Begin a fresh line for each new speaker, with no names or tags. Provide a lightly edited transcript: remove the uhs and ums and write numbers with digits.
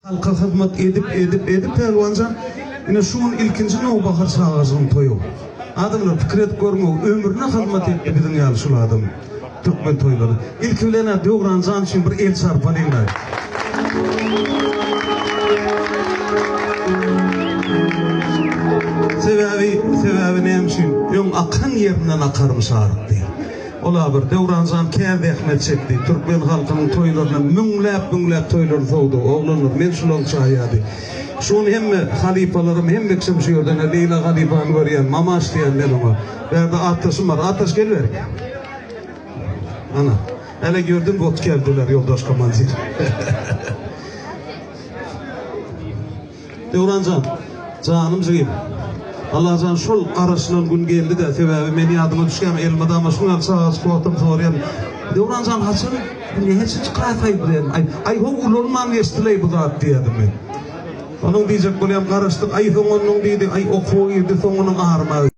Halka hyzmat edip, edip, edip Pälwanjan, ine şu gün ilkinji nowbahar çagajygyň toýy. Adamlar pikir edip görüň-ow, ömrüne hyzmat etdi biziň ýaly şul adam türkmen toýlaryna. Ilki bilen-ä Döwranjan üçin bir el çarpalyň-laý. Sebäbi, sebäbi näme üçin? Öň akan ýerinden akarmyş aryk diýýär. Ol-a bir, Döwranjan kän zähmet çekdi. Türkmen halkynyň toýlaryna müňläp-müňläp toýlaryny sowdy. Oglanlar, men şularyň şaýady. Şu gün hemme halypalarym, hemme kişim şu ýerde. Ine, Leýla halypany görýän, Mamaş diýýän men oňa. Bärde atdaşym bar. Atdaş, gel bärik. Ana, äle gördüm, wot geldiler, ýoldaş komandir. Döwranjan, janym jigim. Allajan şol garaşylan gün geldi-de, sebäbi men ýadyma düşýän elmydama şuň ýaly çagajyk wagtym soraýan, Döwranjan haçan näçinji klasaý bu diýen. Aý, aý how ulalman geçdileý bu zat diýerdim men. Onuň diýjek bolýan garaşdyk, aý soň onuň diýdi, aý okuwa girdi, soň onuň aryma.